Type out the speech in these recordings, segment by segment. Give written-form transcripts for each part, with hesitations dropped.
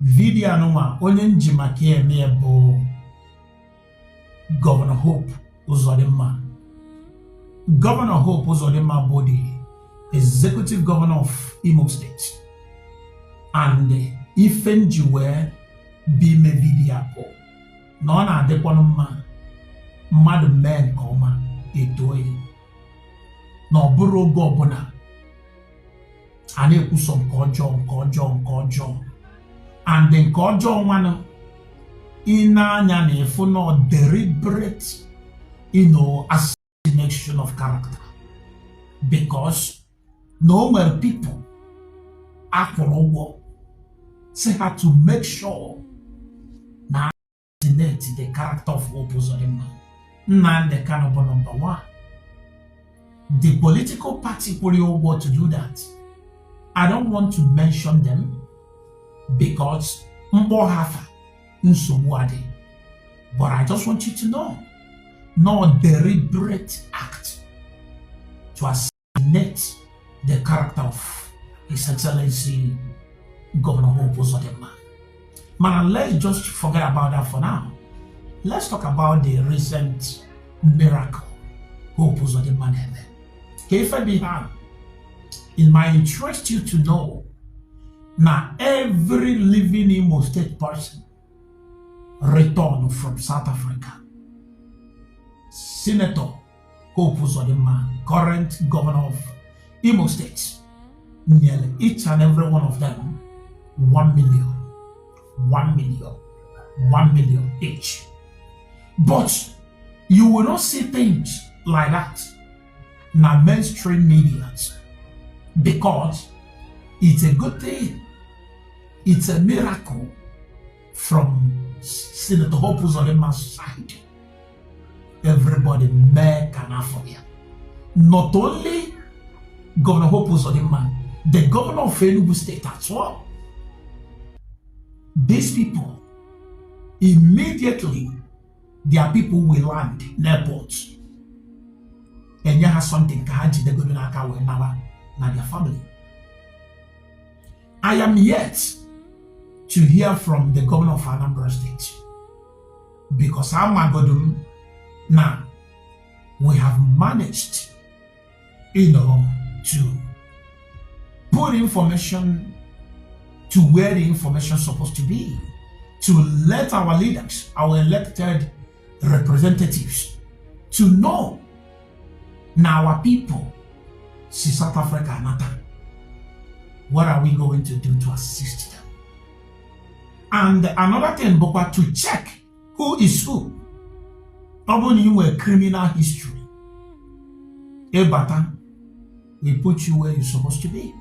Video anụnwa onye nji maka ya eme ya bụ Governor Hope Uzodimma. Governor Hope Uzodimma bụ the executive governor of Imo State, and ife nji wee bụ ime video a bụ na ọ na-adịkwanụ mma mmadụ mee nke ọma etoo ya, na ọ bụrụ oge ọbụla a na-ekwusọ nke ọjọọ, nke ọjọọ, nke ọjọọ, and nke ọjọọ nwanụ ị na-anya na ịfụ na deliberate assassination of character, because na o nwere people akwụrụ ụgwọ si ha to make sure na assassinate the character of Hope Uzodimma. Nnamdi Kanu bụ number one. The political party kwụrụ ya ụgwọ to do that, I don't want to mention them because mkpọ ha afa nsogbu adị, but I just want you to know no deliberate act to assassinate the character of His Excellency Governor Hope Uzodimma. Mana let's just forget about that for now. Let's talk about the recent miracle Hope Uzodimma na-eme. Ka ife bụ ihe ahụ, it might interest you to know na every living Imo State person return from South Africa, Senator Hope Uzodimma, current governor of Imo State, nyere each and every one of them 1 million, 1 million, 1 million each. But you will not see things like that na mainstream media because it's a good thing. It's a miracle from Senator Hope Uzodimma's side. Everybody mee ka n'afọ ya. Not only Governor Hope Uzodimma, the governor of Enugu State as well. These people, immediately, their people will land in airports. Enye ha something ka ha jidegodo n'aka wee nawa na their family. I am yet to hear from the governor of Anambra State because amagodo m na we have managed to put information to where the information is supposed to be, to let our leaders, our elected representatives, to know now our people see South Africa anata. What are we going to do to assist them? And another thing, bụkwa to check who is who. Ọ bụrụ na ị nwere criminal history, ịbata, we put you where you're supposed to be.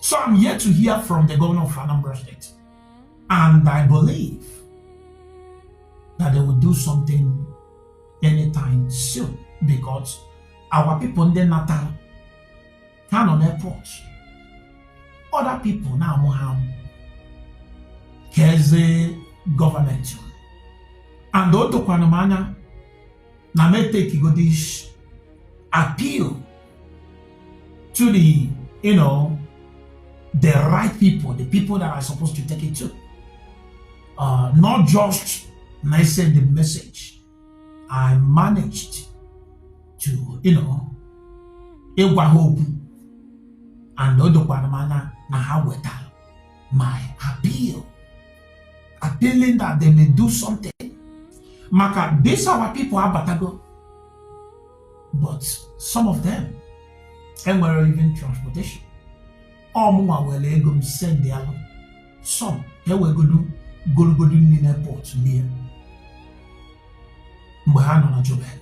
So I'm yet to hear from the governor of Anambra State. And I believe that they will do something anytime soon because our people ndị natara ha nọ n'airport. Other people na-amụ ha amụ ka eze gọọmenti, and o dokwana m anya na m etekigo this appeal to the you know the right people, the people that are supposed to take it to, not just na send the message. I managed to ịgwa ha okwu, and o dokwara m anya na ha wetara my appeal, appealing that they may do something maka this our people abatago, but some of them enwere even transportation. Ọ mụnwa were ego m send alụ some ka ewegodu gologodu nri na airport lie mgbe ha nọ na Joburg.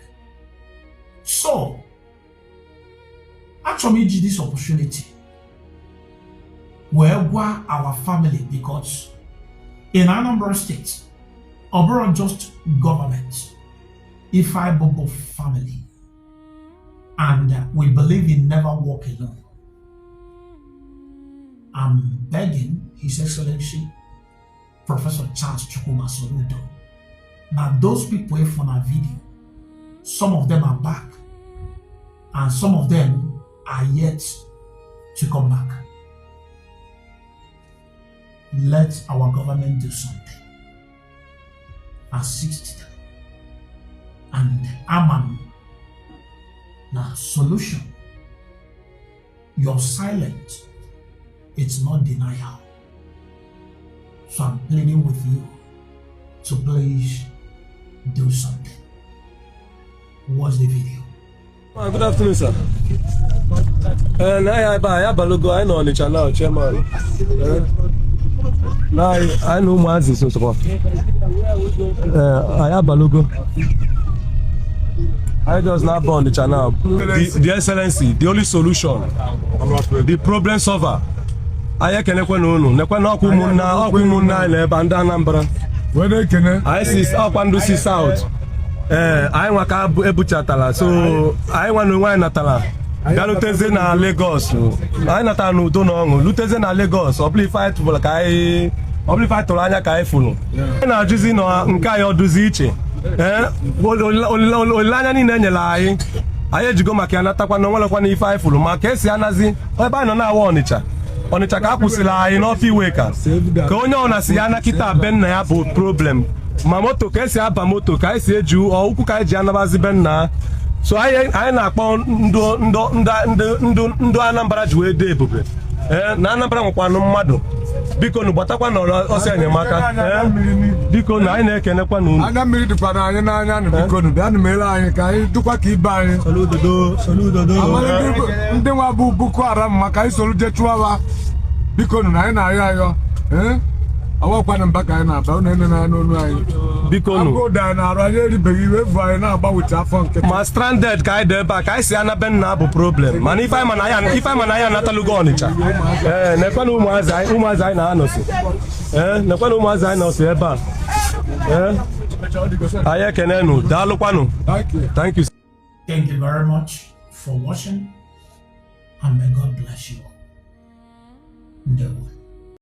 So achọrọ m iji this opportunity wee gwa our family, because in Anambra State, ọ bụrụ just government, ife anyị bụ family, and we believe in never walk alone. I'm begging His Excellency Professor Charles Chukwuma Soludo. Now those people if on our video, some of them are back and some of them are yet to come back. Let our government do something. Assist them. And ama m na solution. You're silent. It's not denial. So I'm pleading with you to please do something. Watch the video. Good afternoon, sir. Ee, na anyị ebe a, anyị abalugo, anyị nọ Ọnịcha na chairman. Ee, na anyị na ụmụazị sosokwa. Ee, anyị abalugo. Anyị just na-aba Ọnịcha now. The Excellency, the only solution, the problem solver. Anyị ekenekwe na unu, nekwe na ọkwa ụmụnne anyị na ebe a, ndị Anambra. Wee na-ekene. Anyị si ọkwa ndụ si South. Ee, anyị nwa ka ebuchatara, so anyị nwa na onwe anyị natara bịa na Lagos. Anyị natara n'udo na ọṅụ, luteze na Lagos. Ọ bụla ife anyị tụbụla ka anyị, ọ bụla ife anyị tụrụ anya ka anyị fụrụ. Anyị na-ajụzi na nke anyị ọdụzi iche. Ee, olileanya niile e nyere anyị, anyị ejigo maka ya natakwa na onwerekwa na ife anyị fụrụ ma ka esi anazi ebe anyị nọ na-awa Ọnịcha. Ọnịcha ka a kwụsịrị anyị n'Upper Iweka, ka onye ọna si ya nakịta be nna ya bụ problem. Ma moto ka esi aba moto, ka anyị si eji ụkwụ ka anyị ji anabazi be nna. So anyị na-akpọ ndụ ndụ ndụ ndụ ndụ Anambra ji wee dee ebube. Ee, na Anambra nwekwanụ mmadụ. Biko nụ, gbatakwa n'ọsọ ọsọ enyemaka. Ee, biko na anyị na-ekenekwa na unu. Anya mmiri dịkwa na anyị n'anya nụ. Biko nụ, bịanụ mere anyị ka anyị dịkwa ka ibe anyị. Soludodo, soludodo. Amara ndị nwa bụ Boko Haram, maka anyị soro jee chụwa. Biko nụ, na anyị na-ayọ ayọ. Ee, ọwakwanụ mba ka anyị na-aba unu ene n'anya n'onu anyị. Biko nụ. Agụụ dị anyị na-arụ, anyị eribeghị iwe evu, anyị na-agbanwecha afọ nkịtị. Ma stranded ka anyị dị ebe a, ka anyị si ana be nna bụ problem. Mana ife anyị ma na anyị anatalugo Ọnịcha. Ee, nekwa na ụmụazị anyị na-anọsi. Ee, nekwa na ụmụazị anyị nọsi ebe a. Ee, anyị ekene nụ, daalụkwanụ. Thank you. Thank you. Thank you very much for watching, and may God bless you all. Ndewo.